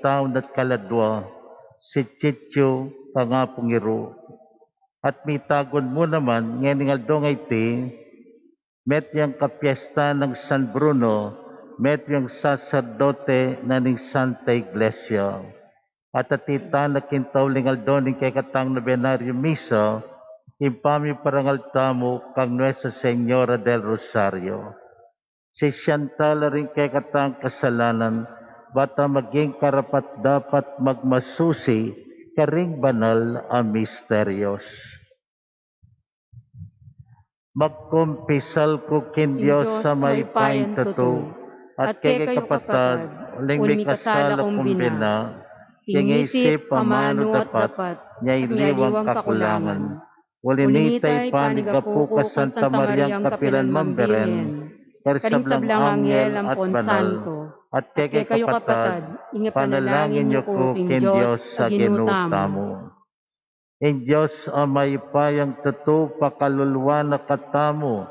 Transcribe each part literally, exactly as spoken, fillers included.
taun at kaladua, si Chichu kang Apung Iru. At mitagun mu naman, ngening aldo ngeni, metung ya ing kapiestan nang San Bruno, metung ya ing saserdote na ning Santa Iglesia. At atita na king tauling aldo ning kekatang nobenaryo misa, ing pamiparangal tamu kang Nuestra Señora del Rosario. Sisian ta la ring kekatang kasalanan, ba ta maging karapat-dapat magmasusi karing banal a misterios. Magkumpisal ku king Dios a mayupayang tutu, at kekayu kapatad, uling mikasala kung bina, king isip, amanu, at dapat, nya iliwang kakulangan. Uli nita, ipanigapu ku kang Santa Mariang kapilan man beren, karing sablang anghel ampon santo, at kekayu kapatad, ipanalangin yu ku king Dios a Ginu tamu. Ing Dios a mayupayang tutu pakaluluan na katamu,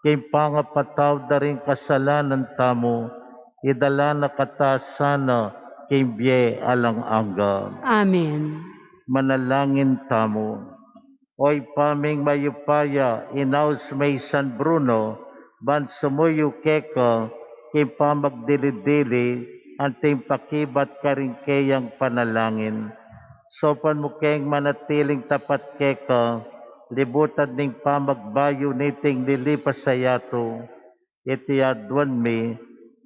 king pangapatawad da ring kasalanan tamu, idala na kata sana king bie alang angga. Amen. Manalangin tamu. O Ibpa ming mayupaya, inaus me i San Bruno ban sumuyu keka king pamagdili-dili anting pakibat karing keyang panalangin. Saupan mu keng manatiling tapat keka, libutan ning pamagbayu niting lilipas a yatu. Iti aduan mi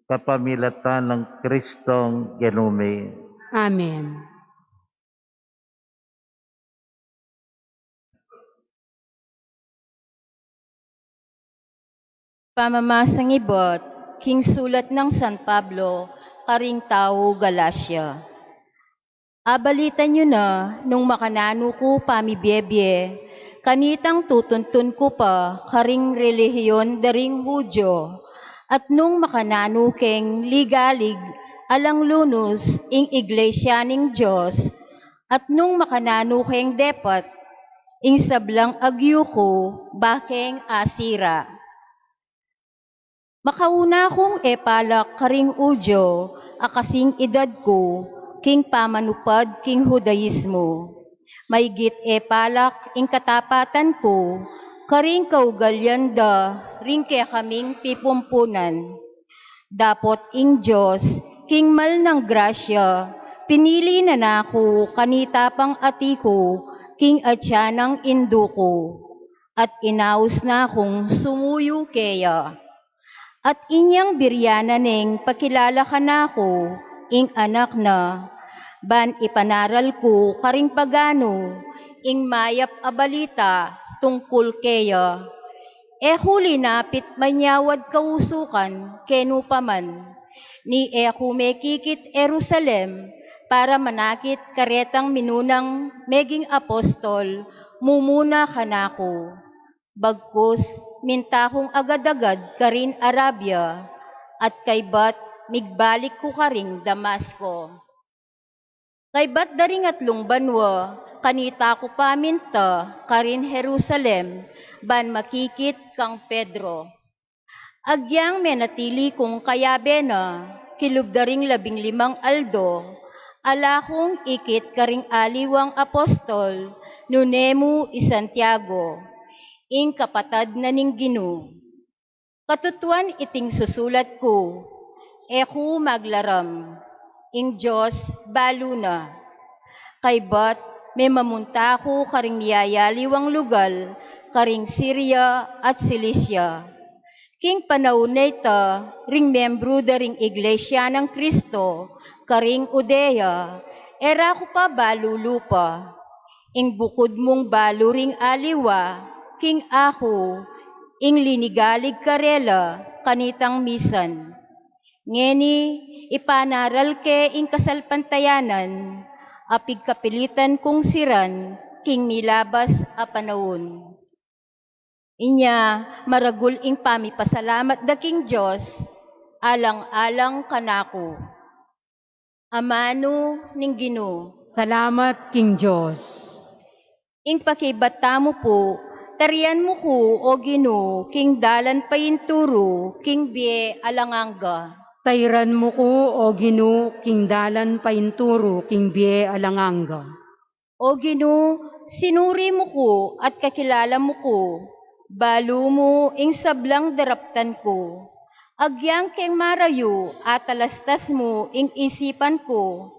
kapamilatan nang Kristong Ginu mi. Amen. Pamamasang ibat king sulat nang San Pablo karing tau Galacia. Abalitan yu na nung makananu ku pamibiebie, kanitang tutuntun ku pa karing relihiyon da ring Judio, at nung makananu keng ligalig alang lunus ing iglesia ning Dios, at nung makananu keng depat ing sablang agyu ku ba keng asira. Makauna kung e palak karing Judio a kasing idad ku king pamanupad king Judaismo. Maygit e palak ing katapatan ku karing kaugalian da ring kekaming pipumpunan. Dapot ing Dios king mal nang grasya, pinili na naku kanita pang ati ku king atian nang indu ku, at inaus na kung sumuyu keya. At inyang birian na neng pakilala kanaku ing anak na, ban ipanaral ku karing paganu ing mayap a balita tungkul keya. E ku linapit manyawad kausukan kenu pa man, ni e ku mekikit Jerusalem para manakit karetang minunang meging apostol mumuna kanaku. Bagkus minta kung agad-agad karin Arabia, at kaybat migbalik ku karing Damasco. Kaybat da ring atlung banua, kanita ku pa minta karin Jerusalem ban makikit kang Pedro. Agyang menatili kung kayabe na, kilub da ring labing limang aldo, ala kung ikit karing aliwang apostol, nune mu i Santiago, ing kapatad na ning Ginu. Katutuan iting susulat ku, e ku maglaram, ing Dios balu na. Kaybat memamunta ku karing miyayaliwang lugal, karing Siria at Cilicia. King panaun na ita, ring membru da ring Iglesia nang Kristo karing Judea, e ra ku pa balu lupa. Ing bukud mung balu ring aliwa, king aku, ing linigalig karela kanitang misan. Ngeni, ipanaral ke ing kasalpantayanan a pigkapilitan kung siran king milabas a panaun. Inya maragul ing pamipasalamat da king Dios alang-alang kanaku. Amanu ning Ginu. Salamat king Dios. Ing pakibat tamu pu, tarian mu ku, o Ginu, king dalan painturu king bie alang angga. Tairan mu ku, O Ginu, king dalan painturu king bie alang angga. O Ginu, sinuri mu ku at kakilala mu ku, balu mu ing sablang daraptan ku. Agyang keng marayu, atalastas mu ing isipan ku.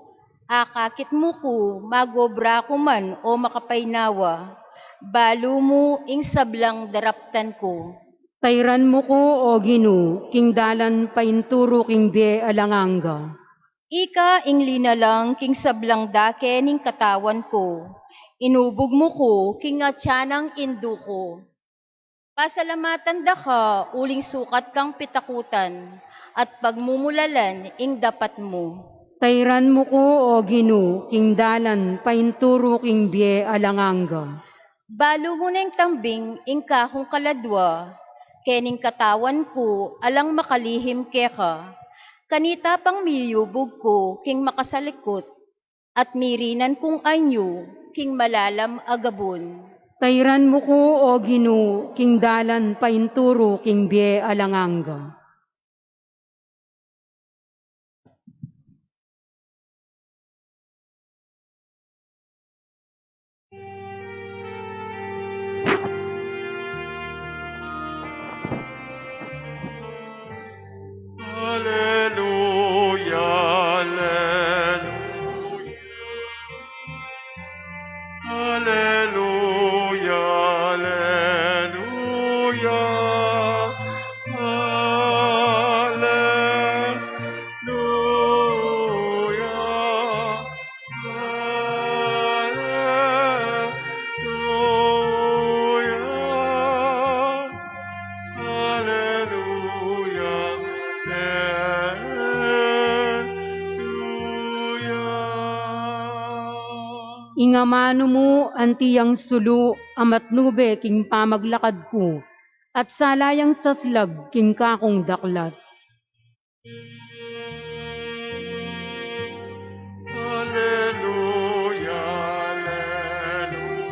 Akakit mu ku, magobra ku man o makapaynawa, balu mu ing sablang daraptan ku. Tairan mu ku, O Ginu, king dalan painturu king bie alang angga. Ika ing linalang king sablang dake ning katawan ku, inubug mu ku king atian nang indu ku. Pasalamatan da ka uling sukat kang pitakutan at pagmumulalan ing dapat mu. Tairan mu ku, O Ginu, king dalan painturu king bie alang angga. Balu mu neng tambing ing kakung kaladua, kening katawan ku alang makalihim keka. Kanita pang miyubug ku king makasalikut, at mirinan kung anyu king malalam a gabun. Tairan mu ku, O Ginu, king dalan painturu king bie alang angga. Aleluya, aleluya. Aleluya, aleluya. Aleluya, aleluya. Aleluya, aleluya. Ing amanu mu anti yang sulu a matnube king pamaglakad ku, at sala yang saslag king kakung daklat. Aleluya, aleluya.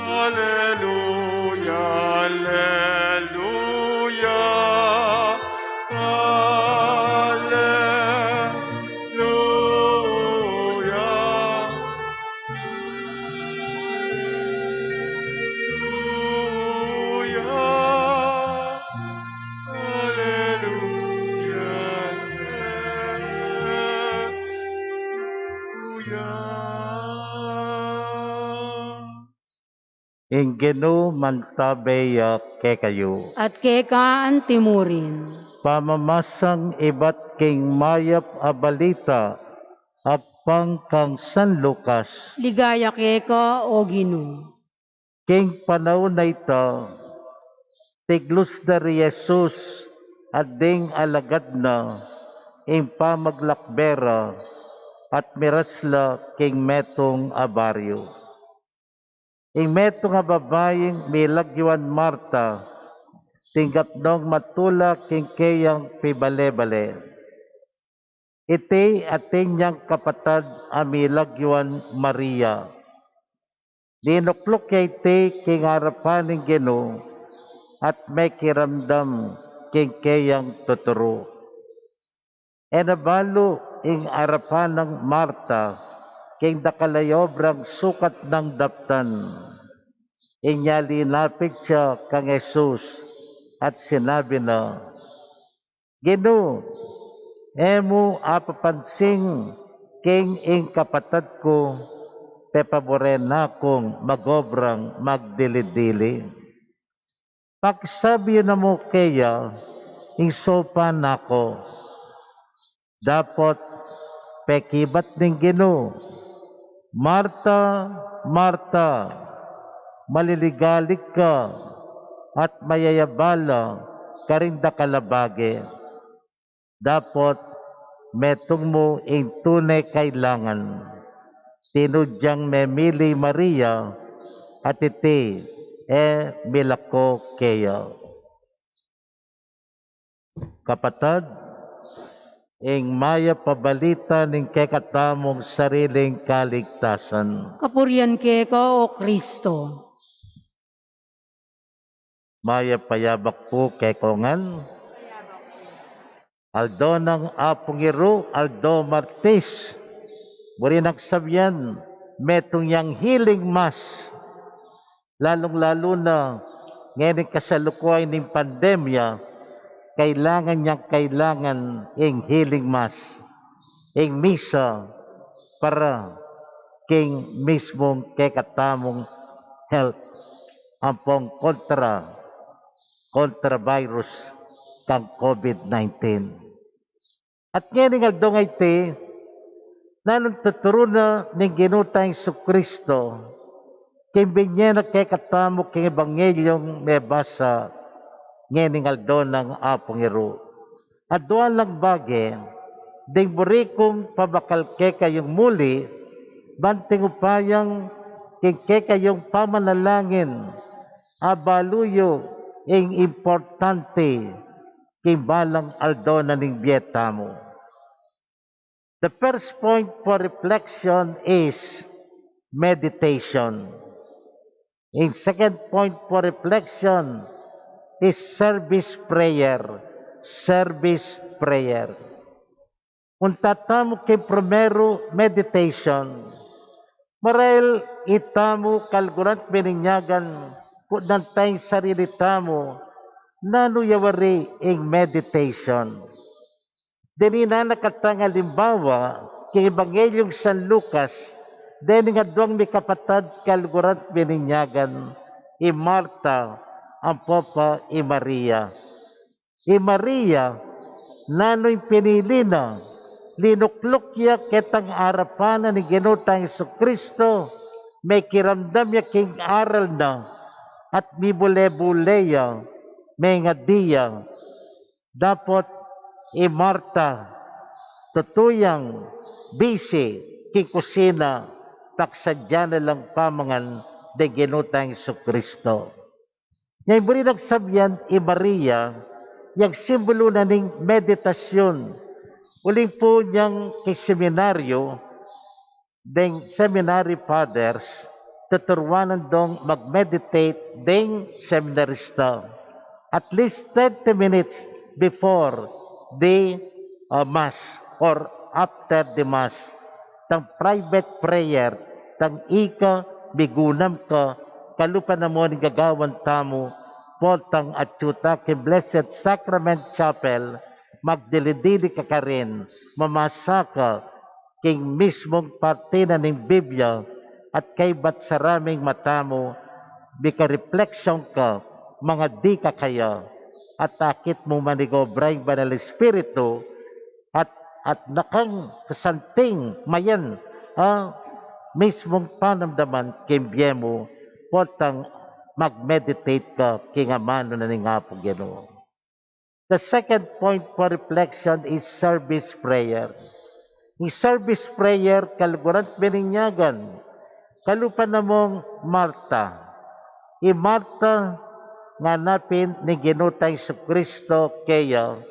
Aleluya, aleluya. Aleluya. Aleluya. Aleluya. Ing Ginu mantabe ya kekayu. At keka antimurin. Pamamasang ibat king mayap a balita agpang kang San Lucas. Ligaya keka, O Ginu. King panaun a ita, tiglus da ri Jesus at ding alagad na ing pamaglakbe ra at miras la king metung a baryu. Ing metung a babaing milagyuan Marta, tinggap nong matula king keyang pibale-bale. Iti atin yang kapatad a milagyuan Maria. Dinukluk ya iti king arapan ning Ginu at mekiramdam king keyang tuturu. E na balu ing arapan nang Marta king dakal a obrang sukat nang daptan. Inya linapit ya kang Jesus at sinabi na, "Ginu, e mu apapansin king ing kapatad ku, pepabure na kung magobrang magdili-dili. Pakisabi yu na mu keya ing saupan na ku." Dapot pekibat ning Ginu, "Marta, Marta, maliligalig ka at mayayabala karing dakal a bage. Dapot metung mu ing tune kailangan. Tinud yang memili Maria at iti e milako keya." Kapatad, ing mayap a balita ning kekatamung sariling kaligtasan. Kapurian keka, O Kristo. Mayap a yabak pu kekongan. Aldo nang Apung Iru, aldo Martes. Buri nang sabian, metung yang healing mass. Lalung-lalu na ngening kasalukuyan ning pandemya, kailangan yang kailangan ing healing mass, ing misa para king mismung kekatamung health, ampong kontra, kontra virus kang COVID nineteen. At ngening aldo nga iti, nanung tuturu na ning Ginu tang Jesucristo, king binye na kekatamu king ebanghelyu mebasa ngening aldo nang Apung Iru. Adua lang bage, ding buri kung pabakal kekayung muli, banting upayang king kekayung pamanalangin, abalu yu ing importante king balang aldo na ning bie tamu. The first point for reflection is meditation. Ing second point for reflection is service prayer. Service prayer. Punta tamu king primeru, meditation. Marahil itamu, kaluguran at bininyagan, kutnan tang sarili tamu, nanu ya wari ing meditation. Deni na nakatang alimbawa king Ebanghelyu nang San Lucas, dening aduang mikapatad, kaluguran at bininyagan, i Marta ampo pa i Maria. I Maria, nanu ing pinili na? Linukluk ya ketang arapan na ning Ginu tang Jesucristo, mekiramdam ya king aral na, at mibule-bule ya, mengadi ya. Dapot i Marta, tutu yang busy king kusina, paksadya na lang pamangan deng Ginu tang Jesucristo. Nya buri nang sabian i Maria, yang simbulu na ning meditasyun. Uling pu yang king seminaryo, deng seminary fathers, tuturuanan dong mag-meditate deng seminarista. At least thirty minutes before the, uh, mass or after the mass. Tang private prayer, tang ika, migunam ka, kalupa na mo ning gagawan tamu, potang atyu ta king Blessed Sacrament Chapel, magdili-dili ka karin, mamasa ka king mismung parte na ning Biblia, at kaybat saraming mata mu, mikarefleksyon ka, mangadi ka kaya, at akit mu man ing obra ning Banal Espiritu, at, at na kang kasanting mayan, a, mismung panamdaman king bie mu, potang mag-meditate ka king amanu na ning Apung Ginu. The second point for reflection is service prayer. Ing service prayer, kaluguran at bininyagan, kalupa na mung Marta. I Marta, ngana pin ning Ginu tang Jesucristo keya,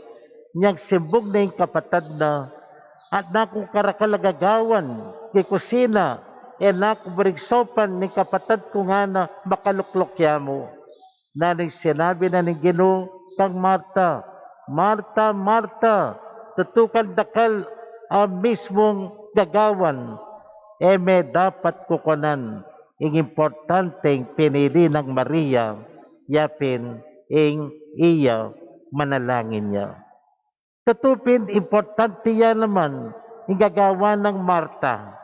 inyang simbug na ing kapatad na, at na kung karakal a gagawan king kusina, e na ku buring saupan ning kapatad ku, ngana, makalukluk ya mu. Nanu ing sinabi na ning Ginu kang Marta? Marta, Marta, tutu kang dakal a mismung gagawan, e me dapat kukunan ing importanteng pinili nang Maria, yapin ing iya manalangin ya. Tutu pin importante ya naman ing gagawan nang Marta,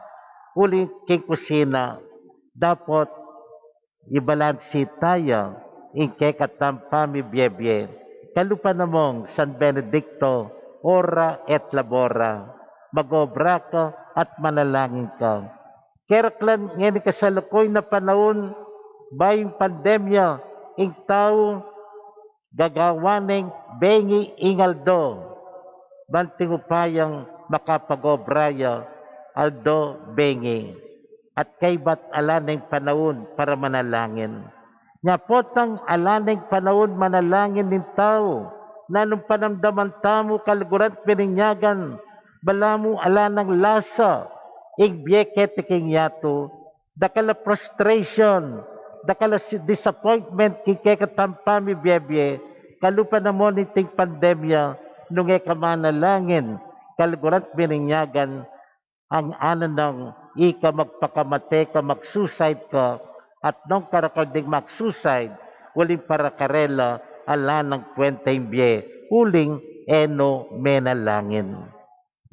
uling king kusina, dapot ibalansi taya ing kekatang pamibie-bie. Kalupa na mung San Benedicto, ora et labora, mag-obra ka at manalangin ka. Keraklan ngeni kasalukuyan a panaun, bayu pandemya, ing tau gagawan neng bengi ing aldo, banting upayang makapag-obra ya aldo bengi, at kaybat ala neng panaun para manalangin. Nya potang ala neng panaun manalangin ing tau, nanung panamdaman tamu, kaluguran at bininyagan, balamu ala nang lasa ing bie keti king yatu, dakal a frustration, dakal a si-, disappointment king kekatang pamibie-bie, kalupa na mo niting pandemya, Nung e ka manalangin, kaluguran at bininyagan, ang anan nang ika magpakamate ka, mag-suicide ka, at nung karakal ding mag-suicide, uling para karela, ala nang kwenta ing bie, uling e no menalangin.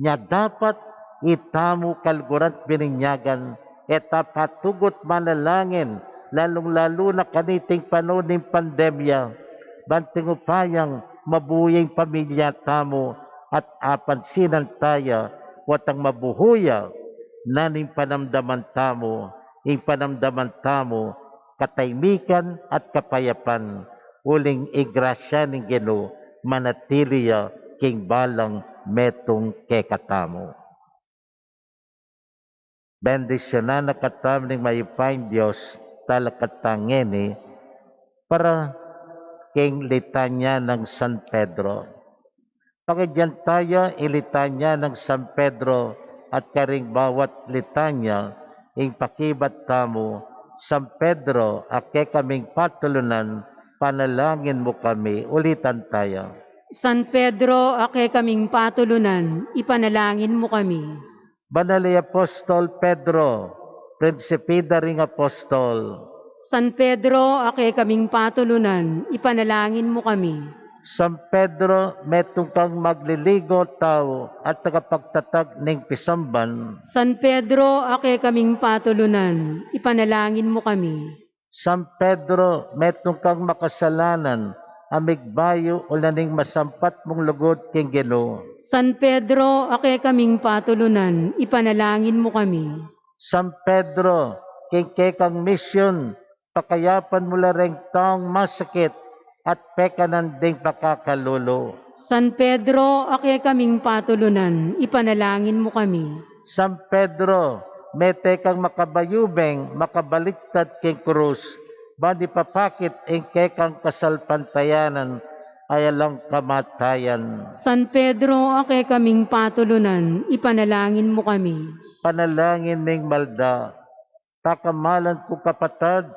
Nya dapat itamu kaluguran at bininyagan, e ta patugut manalangin, lalung-lalu na kaniting panaun ning pandemya, ban king upayang mabuhay ing pamilya tamu, at apansinan taya, watang mabuhuya na ning panamdaman tamu, ing panamdaman tamu, katahimikan at kapayapan, uling ing grasya ning Ginu, manatili ya king balang metung kekatamu. Bendisyunan na katamu ning mayupayang Dios, talakad ta ngeni para king litanya nang San Pedro. Pakinggan taya ing litanya nang San Pedro, at karing bawat litanya, ing pakibat tamu, San Pedro, a kekaming patulunan, panalangin mu kami. Ulitan taya. San Pedro, a kekaming patulunan, ipanalangin mu kami. Banal i Apostol Pedro, prinsipi da ring apostol. San Pedro, a kekaming patulunan, ipanalangin mu kami. San Pedro, metung kang magliligaw tau at tagapagtatag ning pisamban. San Pedro, a kekaming patulunan, ipanalangin mu kami. San Pedro, metung kang makasalanan, a migbayu ula ning masampat mung lugud king Ginu. San Pedro, a kekaming patulunan, ipanalangin mu kami. San Pedro, king kekang misyon, pakayapan mu la reng taung masakit at pekanan ding pakakalulu. San Pedro, a kekaming patulunan, ipanalangin mu kami. San Pedro, mete kang makabayubeng, makabaliktad king krus, ban ipapakit ing kekang kasalpantayanan a alang kamatayan. San Pedro, a kekaming patulunan, ipanalangin mu kami. Panalangin ning Malda. Pakamalan kung kapatad,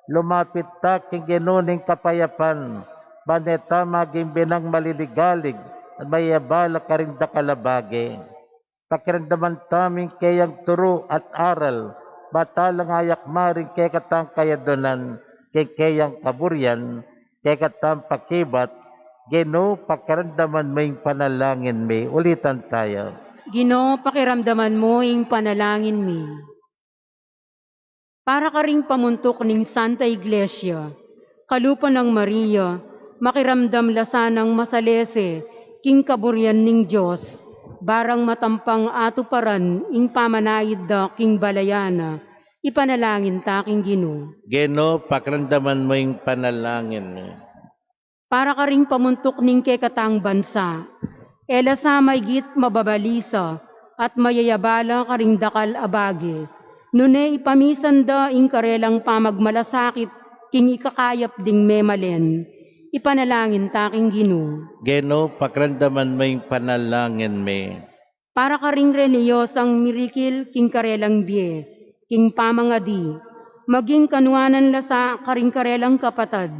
lumapit ta king Ginu ning kapayapan, ban e ta maging binang maliligalig at mayabala karing dakal a bage. Pakiramdaman tamu ing keyang turu at aral, ba talang ayakma ring kekatang kayadunan king keyang kaburian, kekatang pakibat. Ginu, pakiramdaman mu ing panalangin mi. Ulitan taya. Ginu, pakiramdaman mu ing panalangin mi. Para karing pamuntuk ning Santa Iglesia, kalupa nang Maria, makiramdam la sanang masalese king kaburian ning Dios, barang matampang atuparan ing pamanaid da king balayan na, ipanalangin ta king Ginu. Ginu, pakiramdaman mu ing panalangin mi. Para karing pamuntuk ning kekatang bansa, e la sa maigit mababalisa at mayayabala karing dakal a bage, nune ipamisan da ing karelang pamagmalasakit king ikakayap ding memalen, ipanalangin ta king Ginu. Ginu, pakiramdaman mu ing panalangin mi. Para karing relihiyosang mirikil king karelang bie, king pamangadi, maging kanuanan la sa karing karelang kapatad,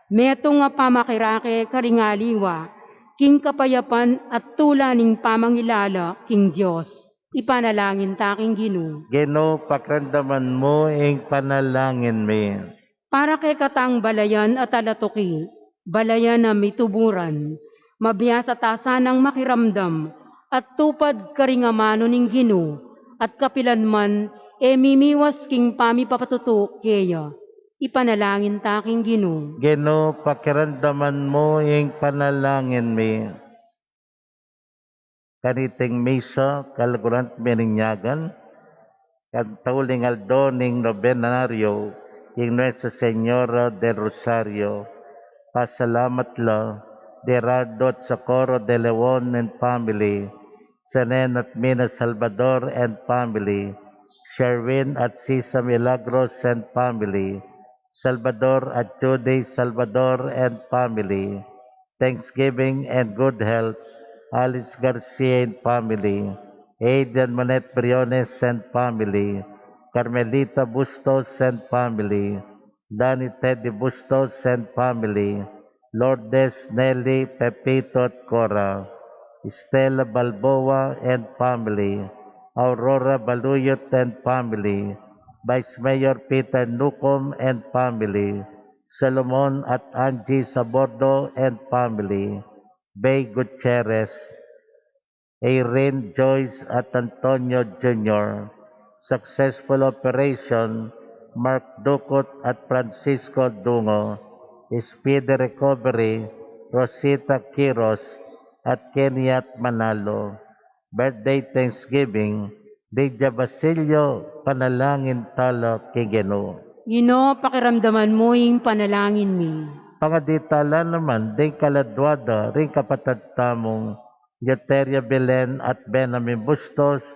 metung a pamakirake karing aliwa, king kapayapan at tula ning pamangilala king Dios. Ipanalangin ta king Ginu. Ginu, pakiramdaman mu ing panalangin mi. Para kekatang balayan a talatuki, balayan a mituburan, mabiasa ta sanang makiramdam at tupad karing amanu ning Ginu, at kapilan man e mimiwas king pamipapatutu keya. Ipanalangin ta king Ginu. Ginu, pakiramdaman mu ing panalangin mi. Kaniting misa, kaluguran at bininyagan, kang tauling aldo ning nobenaryo, king Nuestra Señora del Rosario, pasalamat la, Gerardo at Socorro de Leon and family, Senen at Mina Salvador and family, Sherwin at Sisa Milagros and family, Salvador at Judy Salvador and family, Thanksgiving and good health, Alice Garcia and family, Aidan Monet Briones and family, Carmelita Bustos and family, Danny Teddy Bustos and family, Lourdes, Nelly, Pepito at Cora, Stella Balboa and family, Aurora Baluyot and family, Vice Mayor Peter Nucom and family, Solomon at Angie Sabordo and family, Bay Gutierrez, Irene, Joyce at Antonio Junior, successful operation, Mark Ducot at Francisco Dungo, speedy recovery, Rosita Quiros at Keniat Manalo, birthday thanksgiving, Lydia Basilio, panalangin tala king Ginu. Ginu, pakiramdaman mu ing panalangin mi. Pangadi tala naman ding kaladua da ring kapatad tamung Euteria Belen at Benjamin Bustos,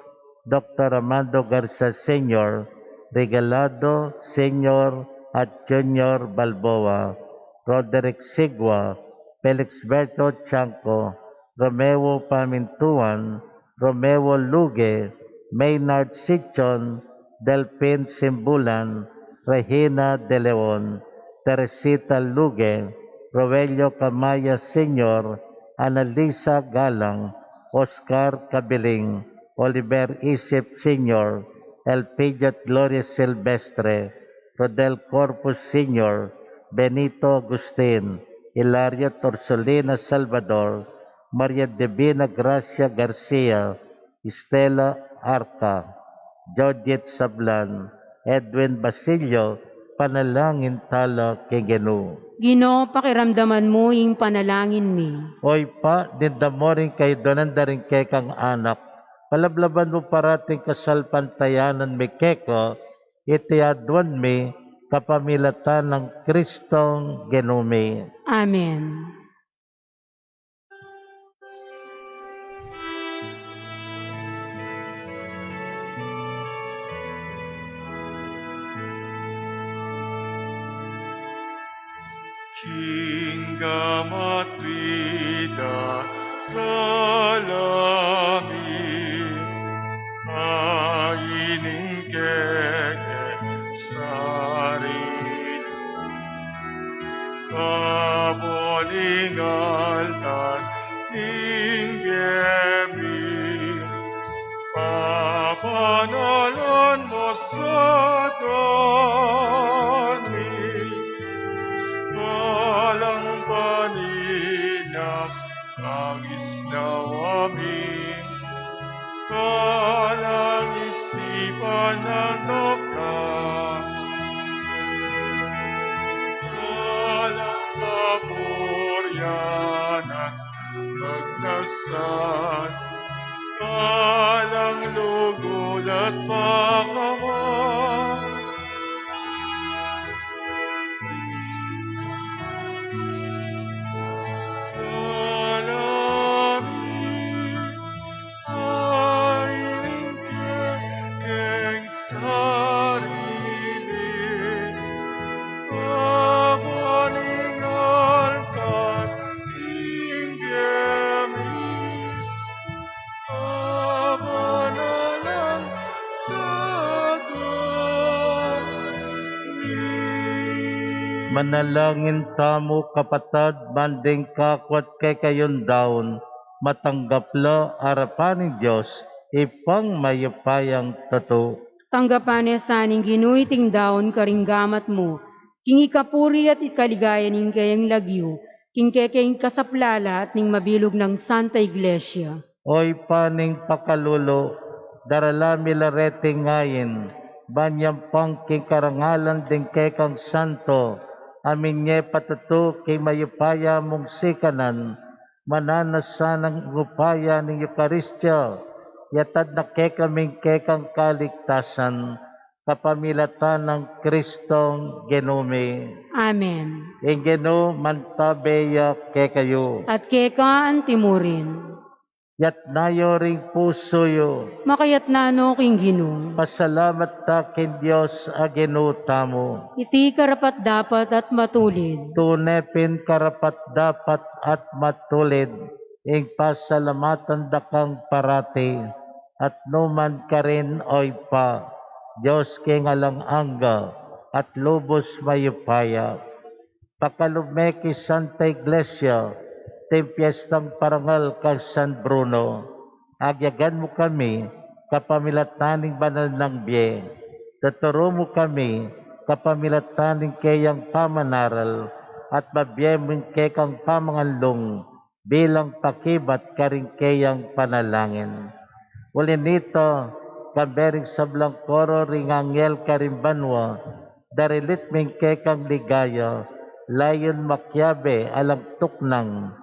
Doktor Armando Garcia Senior, Regalado Senior at Junior Balboa, Roderick Sigua, Felixberto Chanco, Romeo Pamintuan, Romeo Luge, Maynard Sichon, Delfin Simbulan, Regina De Leon, Teresita Luge, Roelio Camaya Senior, Annalisa Galang, Oscar Cabiling, Oliver Isip Senior, Elpidiat Gloria Silvestre, Rodel Corpus Senior, Benito Agustin, Hilario Torsolina Salvador, Maria Divina Gracia Garcia, Stella Arca, Judith Sablan, Edwin Basilio, panalangin tala king Ginu. Ginu, pakiramdaman mu ing panalangin mi. O Ibpa, dindamu ring kaydunan da ring kekang anak, palablaban mu parati ing kasalpantayanan mi keka, iti aduan mi kapamilatan nang Kristong Ginu mi. Amen. King gamat mi da kalami, aining keke sari. Kabon ing altar ning gemi, papanalan mu sa kami, kalang panina, nangis na wami, kalang isipan na kapta, kalang kapurian at kagnasan, kalang lugul at pakaman. Kalang Ay, keng sarili, kapaningal ka king gemi, kapanalan sa kami. Manalangin tamu, kapatad, ban ding kaku at kekayung daun, matanggap la arapan ning Dios, Ibpang mayupayang tutu. Tanggapan ne sa ning Ginu iting daun karing gamat mu, king ikapuri at ikaligaya ning keyang lagyu, king kekeng kasaplalan at ning mabilug nang Santa Iglesia. O Ibpa ning pakalulu, darala mi la reting ain, ban yampang king karangalan ding kekang santo, a minye patutu king mayupaya mung sikanan, mananu na sanang upaya ning Eukaristia, yatad na kekaming kekang kaligtasan, kapamilatan nang Kristong Ginu mi. Amen. Ing Ginu mantabe ya kekayu. At keka anti mu rin. Yatna yu ring pusu yu. Makayatna no king Ginu. Pasalamat ta king Dios a Ginu tamu. Iti karapat-dapat at matulid. Tune pin karapat-dapat at matulid ing pasalamatan da kang parati, at numan karin, o Ibpa, Dios king alang angga at lubus mayupaya. Pakalub me king Santa Iglesia, King piestang parangal kang San Bruno, agyagan mu kami kapamilatan ning banal nang bie. Tuturu mu kami kapamilatan ning keyang pamanaral at mabie mu ing kekang pamanganlung bilang pakibat karing keyang panalangin. Uli nito, kambe ring sablang koro ring anghel karing banua, darilit mi ing kekang ligaya, layun makiabe alang tuknang,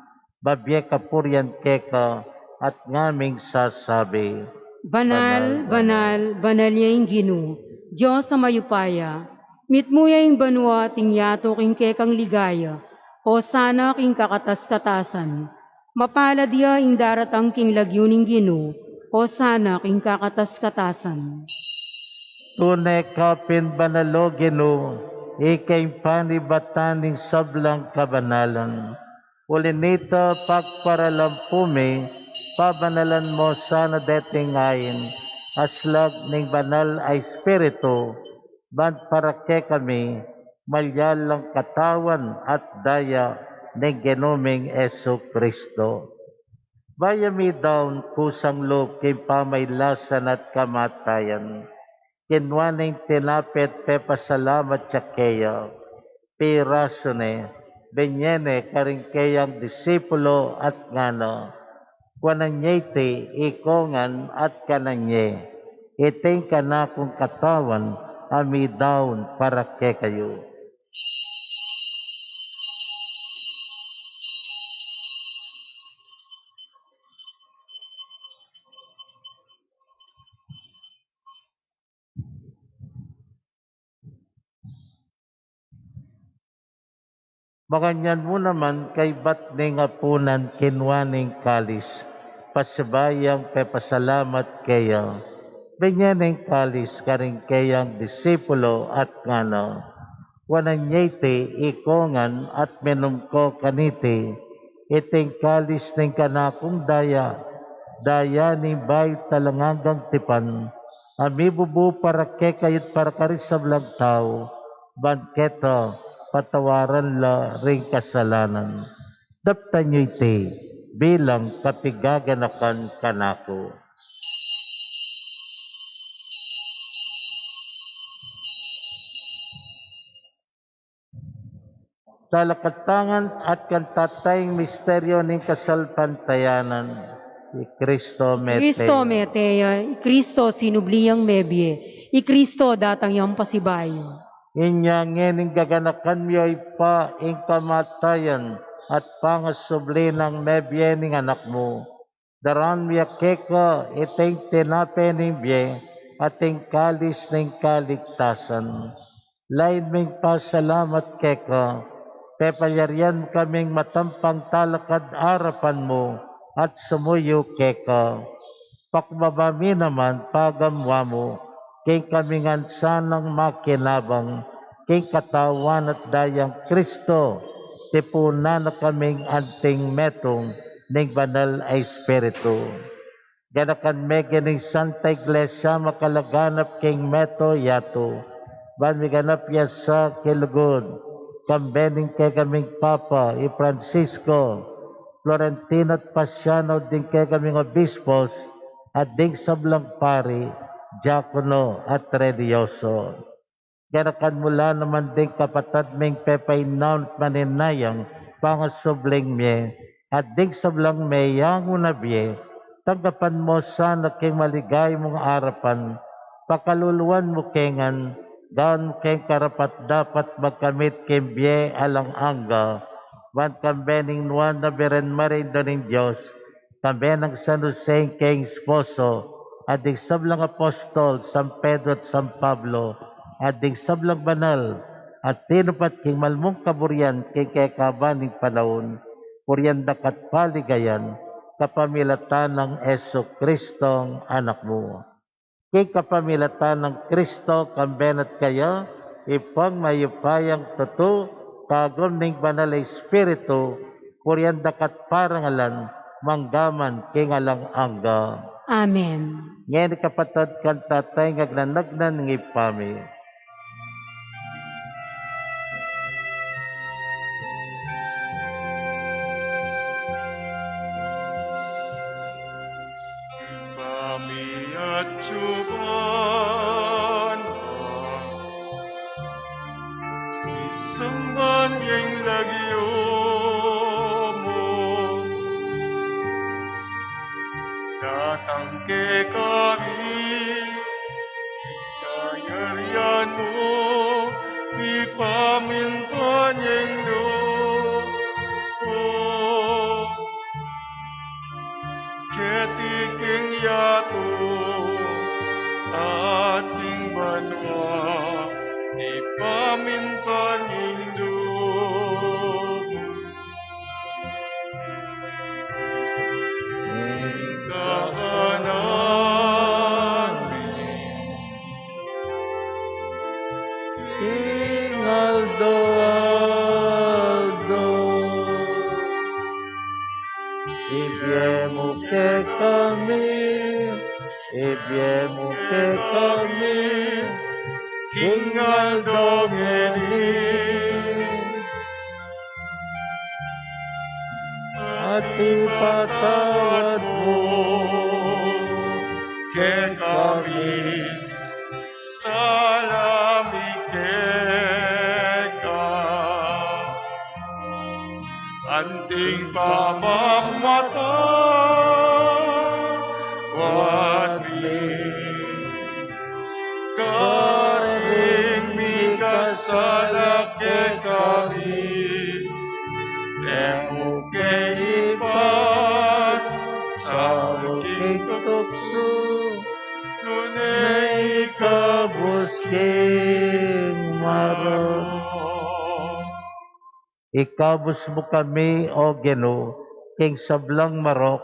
mabie kapurian keka, at ngaming sasabi: Banal, banal, banal ya ing Ginu, Dios a mayupaya. Mitmu ya ing banua at ing yatu king kekang ligaya. Hosana king kakatas-katasan. Mapalad ya ing daratang king lagyu ning Ginu. Hosana king kakatas-katasan. Tune ka pin banal, o Ginu, ika ing panibatan ning sablang kabanalan. Uli nito, pagparalampu mi, pabanalan mo sana deting ain, aslag ning Banal a Espiritu, ban para kekami, malyalang katawan at daya ning Ginu ming Jesucristo. Baya midaun kusang lub king pamailasan at kamatayan, kinua ne ing tinape at pepasalamat ya keya, pirasu ne, binye ne karing keyang disipulo at ngana: Kuanan ye iti ikongan at kanan ye, iti ing kanakung katawan a midaun para kekayu. Makanyan mu naman kaybat ning apunan, kinua ne ing kalis, pasibayu yang pepasalamat keya, binye ne ing kalis karing keyang disipulo at ngana: Kuanan ye iti ikongan at minum ko kaniti, iti ing kalis ning kanakung daya, daya ning bayu at alang anggang tipan, a mibubu para kekayu at para karing sablang tau, ban keta patawaran la ring kasalanan. Daptan yu iti bilang kapigaganakan kanaku. Talakad tamu ngan at kantamu ing misteryu ning kasalpantayanan. I Kristo mete. Kristo mete ya, i Kristo sinubli yang mebie, i Kristo datang yang pasibayu. Inya ngeni gaganakan mi, o Ibpa, ing kamatayan at pangasubli nang mebie ning Anak mu. Daraun mi keka iting tinape ning bie at ing kalis ning kaligtasan. Lain ming pasalamat keka, pepalyarian mu kaming matampang talakad arapan mu at sumuyu keka. Pakumbaba mi naman pagamuan mu, king kami ngan sanang makinabang king katawan at dayang Kristo, tipunan na kaming anting metung ning Banal a Espiritu. Ganakan me ing Santa Iglesia makalaganap king meto yatu, ban miganap ya sa kilugud, kambe ning kekaming Papa, i Francisco, Florentino at Pasiano, ding kekaming obispos, at ding sablang pari, diakono, at relihiyoso. Ganakan mu la naman ding kapatad ming pepainaun at maninayang pangasubling mie, at ding sablang meyangu na bie, tanggapan mu sana king maligaya mung arapan, pakaluluan mu ke ngan, gawan mu keng karapat-dapat magkamit king bie alang angga, ban kambe ning Nuan a Birhen Maria, Indu ning Dios, kambe nang San Jose ing keyang esposo, at ding sablang apostol, San Pedro at San Pablo, at ding sablang banal a tinupat king malmung kaburian king kekaban ning panaun, purian da ka at paligayan, kapamilatan nang Jesucristong Anak mu. King kapamilatan nang Kristo, kambe na at kaya, Ibpang mayupayang tutu, kagum ning Banal a Espiritu, purian da ka at parangalan, mangga man king alang angga. Amen. Ngeni kapatad, kantamu ing Agnanagnan ning Ibpa mi. Suban, sumban ing lagyu mu. Datang kekami ing kayarian mu, mipamintuan ing lub mu keti king yatu at king banua, mipamintuan ing lub mu. Ing kakanan mi king aldo-aldo, ibie mu kekami, ibie mu kekami king aldo ngeni, at ipatawad mu kekami ing sala mi keka, anti ing pamagmatawad mi karing mikasala kekami, e mu ke ipasaul king tuksu, nune ikabus king marok. Ikabus mu kami, O Ginu, king sablang marok,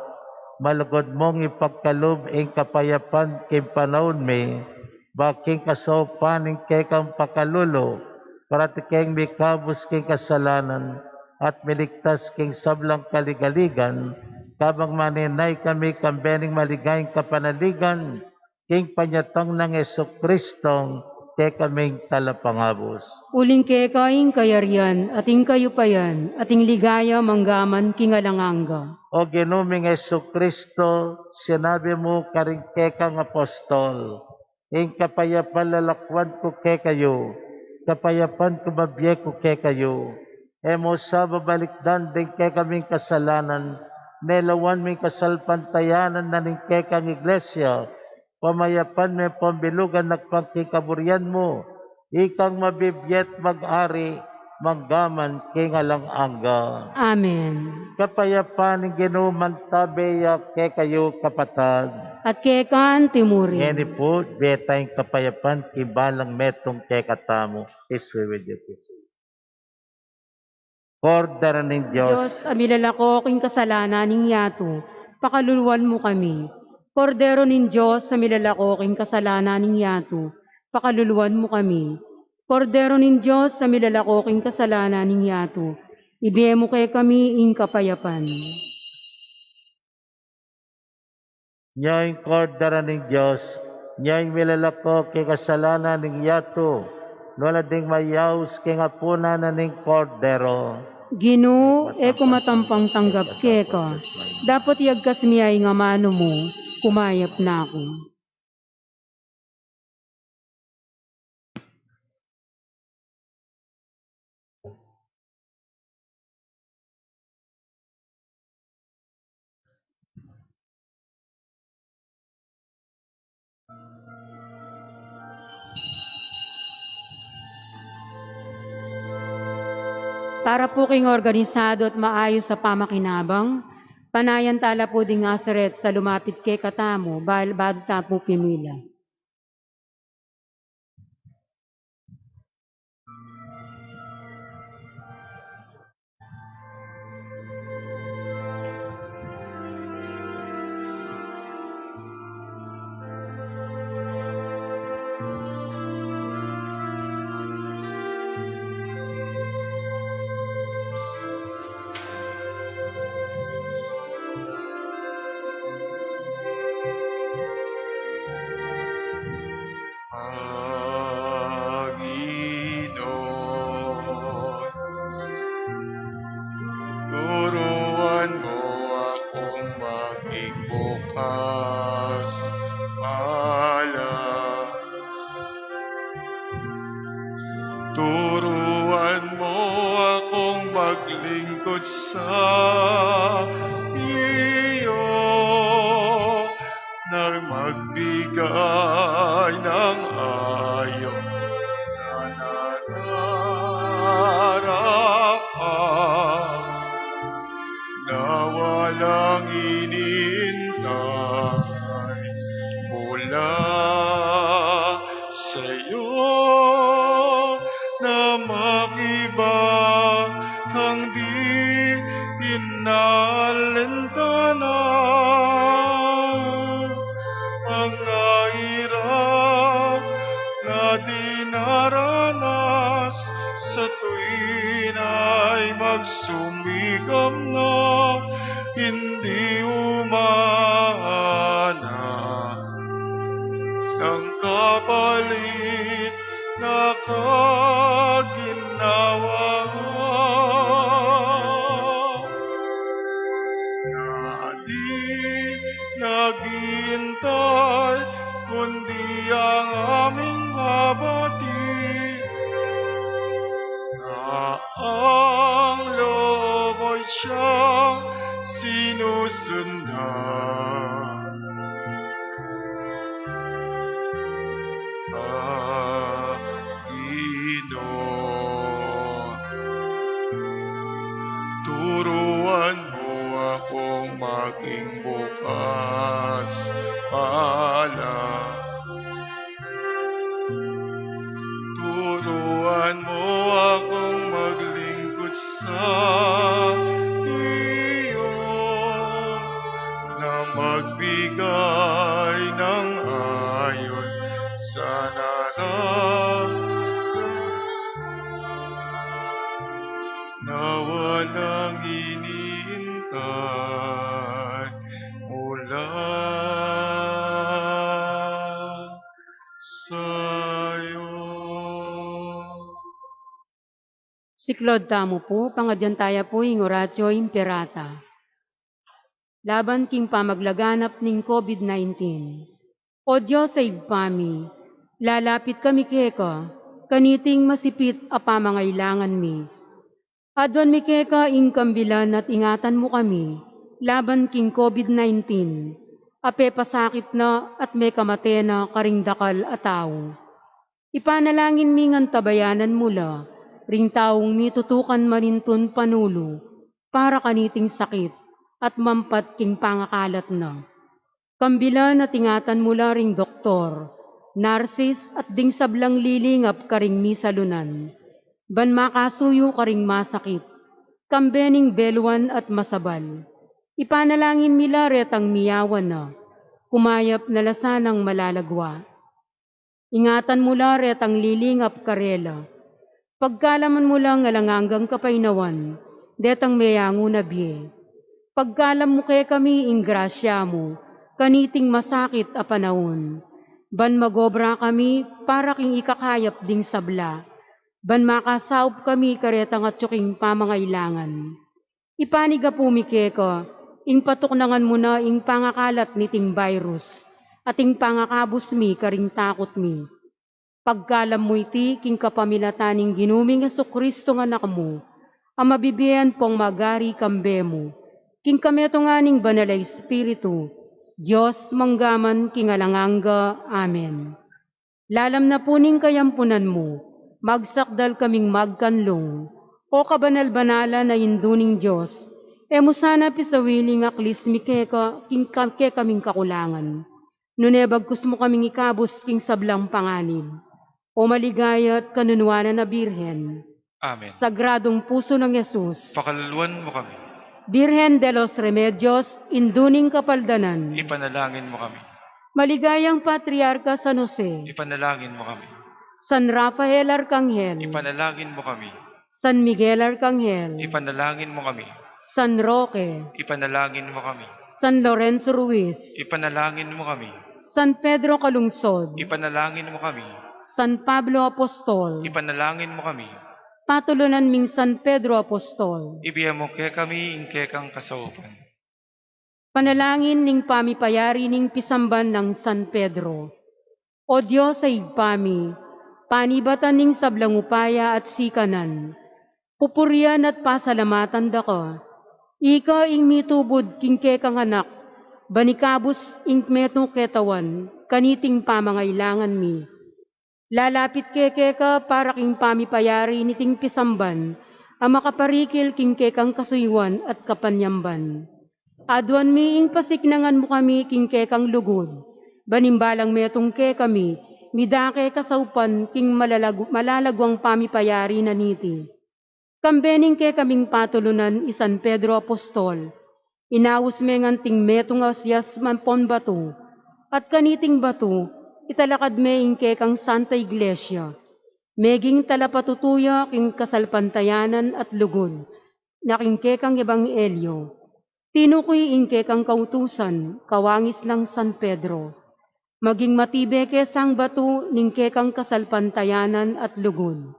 malugud mung ipagkalub ing kapayapan king panaun mi, ba king kasaupan ning kekang pakalulu, parati keng mikabus king kasalanan, at miligtas king sablang kaligaligan, kabang manenaya kami kambe ning maligayang kapanaligan, king panyatang nang Jesucristong kekaming Talapangabus. Uling keka ing kayarian, at ing kayupayan, at ing ligaya manggaman king alang angga. O Ginu ming Jesucristo, sinabi mu karing kekang apostol, ing kapayapan lalakwan ku kekayu, kapayapan ku bibie ku kekayu. E mu sa babalikdan ding kekaming kasalanan, nune lawan mu ing kasalpantayanan na ning kekang Iglesia, pamayapan me pambilugan agpang king kaburian mu, ikang mabibie at mag-ari manggaman king alang angga. Amen. Kapayapan ning Ginu mantabe ya kekayu, kapatad. At keka mu rin. Ngeni pu, bie tang kapayapan king balang metung kekatamu. Peace be with you, peace be with you. Kordero ning Dios. Dios, a milalako king kasalanan ning yatu, pakaluluan mu kami. Kordero ning Dios, a milalako king kasalanan ning yatu, pakaluluan mu kami. Kordero ning Dios, a milalako king kasalanan ning yatu, ibie mu kekami ing kapayapan. Nya ing Kordero ning Dios, nya ing milalako king kasalanan ning yatu, nuan la ding mayaus king apunan na ning Kordero. Ginu, e ku matampang tanggap keka, dapot iyagkas mu ya ing amanu mu, kumayap na ku. Para pu king organisado at maayus a pamakinabang, panayan ta la pu ding usheres a lumapit kekatamu, bal-, balu ta pu pimila. Sa iyo na magbigay ng ayon sa nararapat na walang inintay mula sa'yo na makiba kang di inalintana. Ang hirap na dinaranas sa tuwin ay magsumikap na hindi umana ng kapalit na kaginhawa na di naghihintay, kundi ang aming mabati na ang loob mo'y siyang sinusundan. Panginoon, turuan mo akong maging bukas pala. Turuan mo akong maglingkod sa iyo na magbigay ng ayon sa nararapat na walang iniintay mula sa'yo. Siklaud tamu pu, pangadyan taya pu ing Oratio Imperata. Laban king pamaglaganap ning COVID nineteen. O Dios a Ibpa mi, lalapit kami keka, kaniting masipit a pamangailangan mi. Aduan mi keka ing kambilan at ingatan mu kami laban king COVID nineteen, a pepasakit na at mekamate na karing dakal a tau. Ipanalangin mi ngan tabayanan mu la ring taung mitutukan manintun panulu para kaniting sakit at mampat king pangakalat na. Kambilan at ingatan mu la ring doktor, narsis at ding sablang lilingap karing misalunan, ban makasuyu karing masakit, kambe ning beluan at masabal. Ipanalangin mi la retang miyawan na, kumayap na la sanang malalagwa. Ingatan mu la retang lilingap karela. Pagkalam mu lang alang anggang kapaynawan detang meyangu na bie. Pagkalam mu kekami ing grasya mu kaniting masakit a panaun, ban magobra kami para king ikakayap ding sabla, ban makasaup kami karetang atyu king pamangailangan. Ipanigapu mi keka ing patuknangan mu na ing pangakalat niting virus at ing pangakabus mi karing takut mi. Pagkalam mu iti king kapamilatan ning Ginu ming Jesucristo nga Anak mu, a mabibie ampong magari kambe mu, king kametungan ning Banal a Espiritu, Dios mangga man king alang angga. Amen. Lalam na pu ning kayampunan mu, magsakdal kaming magkanlung, O kabanal-banalan a Indu ning Dios, e mu sana pisawili ing aklis mi keka king ka-, kekaming kakulangan, nune bagkus mu kaming ikabus king sablang panganib. O maligaya at kanunuanan a Birhen, Amen. Sagradong Puso nang Jesus, pakaluluan mu kami. Birhen de los Remedios, Indu ning Kapaldanan, ipanalangin mu kami. Maligayang Patriarka San Jose, ipanalangin mu kami. San Rafael Arkanghel, ipanalangin mu kami. San Miguel Arkanghel, ipanalangin mu kami. San Roque, ipanalangin mu kami. San Lorenzo Ruiz, ipanalangin mu kami. San Pedro Calungsod, ipanalangin mu kami. San Pablo Apostol, ipanalangin mu kami. Patulunan ming San Pedro Apostol, ibie mu kekami ing kekang kasaupan. Panalangin ning pamipayari ning pisamban nang San Pedro. O Dios a Ibpa mi, panibatan ning sablang upaya at sikanan, Pupurian at pasalamatan da ka. Ika ing mitubud king kekang anak, ban ikabus ing metung ketawan, kaniting pamangailangan mi. Lalapit ke keka para king pamipayari niting pisamban, a makaparikil king kekang kasuyuan at kapanyamban. Aduan mi ing pasiknangan mu kami king kekang lugud, ban ing balang metung kekami, midake kasaupan king malalagu-, malalaguang pamipayari na niti. Kambe ning kekaming patulunan i San Pedro Apostol, inaus me ngan ting metung a sias ampon batu, at kaniting batu, italakad me ing kekang Santa Iglesia, meging talapatutu ya king kasalpantayanan at lugud, na king kekang ebanghelyo. Tinuki ing kekang kautusan, kawangis nang San Pedro. Maging matibe ke sang batu ning kekang kasalpantayanan at lugud.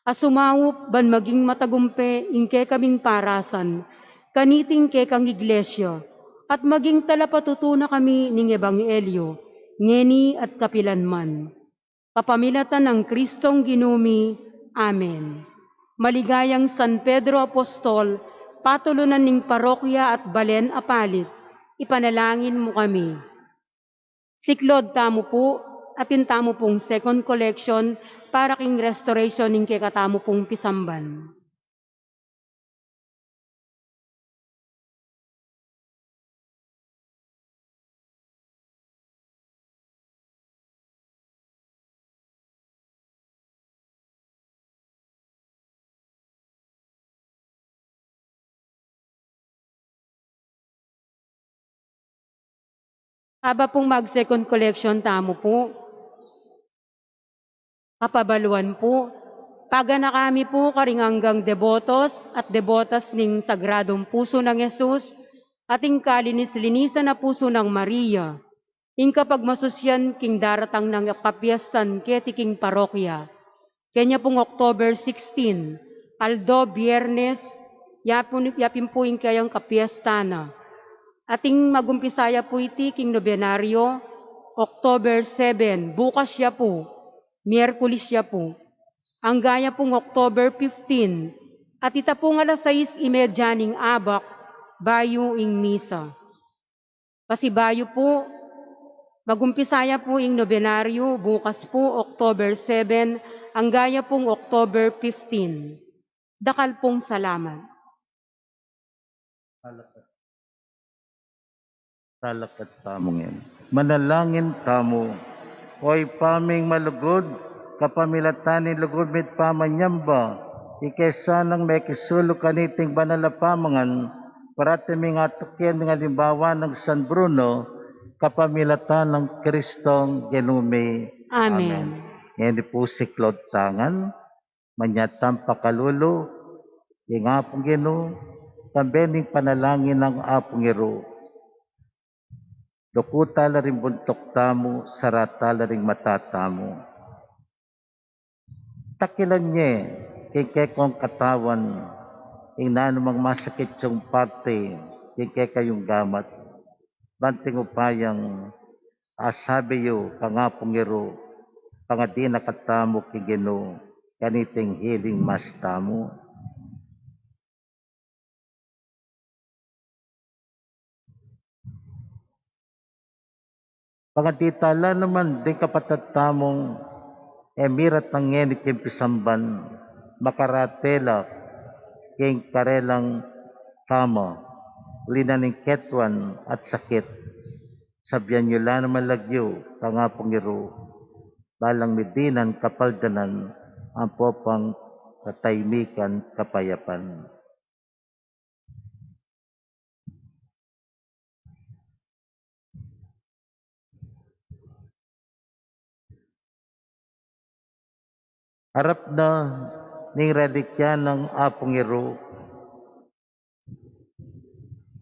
A sumaup ban maging matagumpe ing kekaming parasan, kaniting kekang iglesia, at maging talapatutu na kami ning ebanghelyo, ngeni at kapilanman. Kapamilatan nang Kristong Ginu mi. Amen. Maligayang San Pedro Apostol, patulunan ning parokya at balen a palit, ipanalangin mu kami. Siklaud tamu pu, atin tamu pung second collection para king restoration ning kekatamu pung pisamban. Aba pung mag-second collection tamu pu. Kapabaluan pu, paganaka mi pu karing anggang debotos at debotas ning Sagradong Pusu nang Jesus, at ing kalinis-linisan a pusu nang Maria, ing kapagmasusyan king daratang nang kapiestan keti king parokya. Kenya pung October sixteen, aldo Biernes, yapin, yapin pu ing kayang kapiestan na. Ating magumpisa ya pu iti king nobenaryo, October seven, bukas ya pu, Miyerkules ya pu. Angga ya pung October fifteen, at ita pung alas sais y media ning abak, bayu ing misa. Pasibayu pu, magumpisa ya pu ing nobenaryo, bukas pu, October seven, angga ya pung October fifteen. Dakal pung salamat. Talakad. Talakad tamu ngan. Manalangin tamu. O Ibpa ming malugud, kapamilatan ning lugud mi't pamanyamba, ika sanang mekisuluk kaniting banal a pamangan, parati ming atukin ing alimbawa nang San Bruno, kapamilatan nang Kristong Ginu mi. Amen. Amen. Ngeni pu siklaud ta ngan, manyatang pakalulu king Apung Ginu, kambe ning panalangin nang Apung Ginu. Duku ta la ring buntuk tamu, sara ta la ring mata tamu. Takilan ye king kekong katawan ing nanu mang masakit yung parte king kekayung gamat, ban king upayang asabi yu kang Apung Ginu, pangadi na katamu king Ginu kaniting healing mass tamu. Pangadi ta la naman ding kapatad tamung e miratang ngeni king pisamban, makarate la king karelang tama, uli na ning ketuan at sakit. Sabian yu la naman lagyu kang Apung Ginu, balang midinan kapaldanan ampo pang katahimikan, kapayapan. Arap na ning relikya nang Apung Ginu,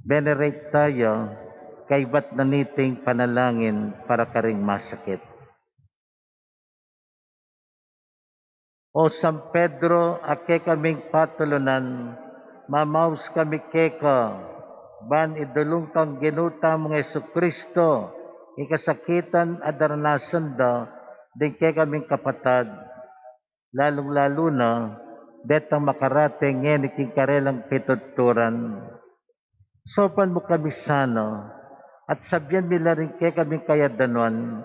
venerate ta ya kaybat na niting panalangin para karing masakit. O San Pedro, a kekaming patulunan, mamaus kami keka, ban idulung kang Ginu tamung Jesucristo ing kasakitan a daranasan da ding kekaming kapatad, lalung-lalu na detang makarate ngeni king karelang pituturan. Saupan mu kami sana, at sabian mi la ring kekaming kayadwanan.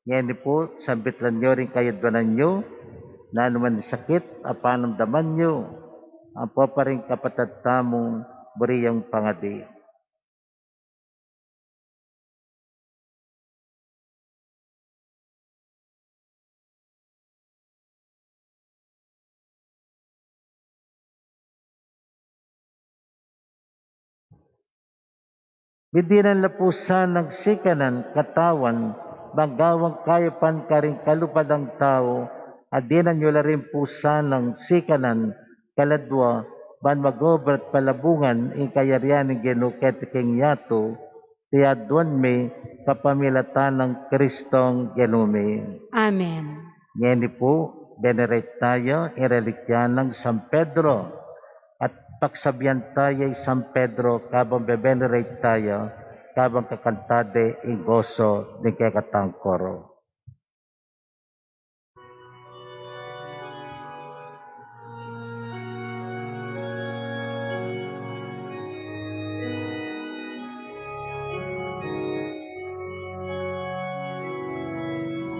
Ngeni pu, sambitlan yu ring kayadwanan yu, nanu man sakit a panamdaman yu, ampo pa ring kapatad tamung buri yang pangadi. Dinan la pu sanang sikanan katawan, magawang kayapan karing kalupa dang tau, at dinan yu la rin pu sanang sikanan kaladwa, ban magobra at palabungan ing kayarian ning Ginu keti king yatu, iti aduan mi kapamilatan nang Kristong Ginu mi. Amen. Ngeni pu, benerate tamu ing relikya nang San Pedro, at pagsabian tamu i San Pedro kabang bebenerate tamu, kabang kakanta de ing goso ning kekatang koro.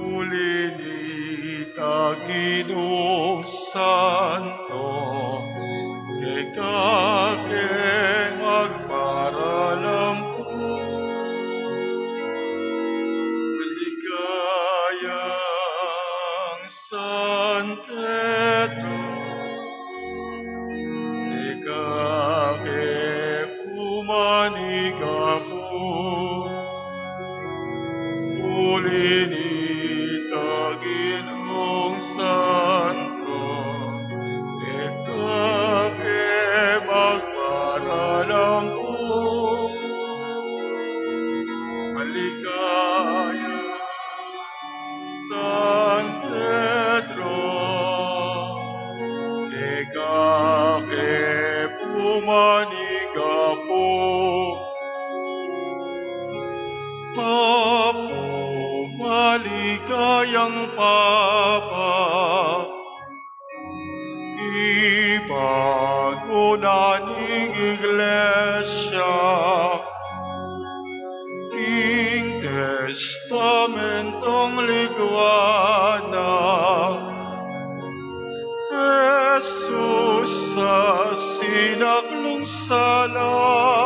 Uli nita, Ginung Santo, keka ke magparalampu. Ligayang San Pedro, keka ke pu manigapu. Uli nita, Ginung Santo, keka ke magparalampu. Maligaya San Pedro, keka ke pu manigapu. Apu, maligayang Papa, ipagunan ing Iglesia king testamentong ligwa na, Jesus a sinaklung sala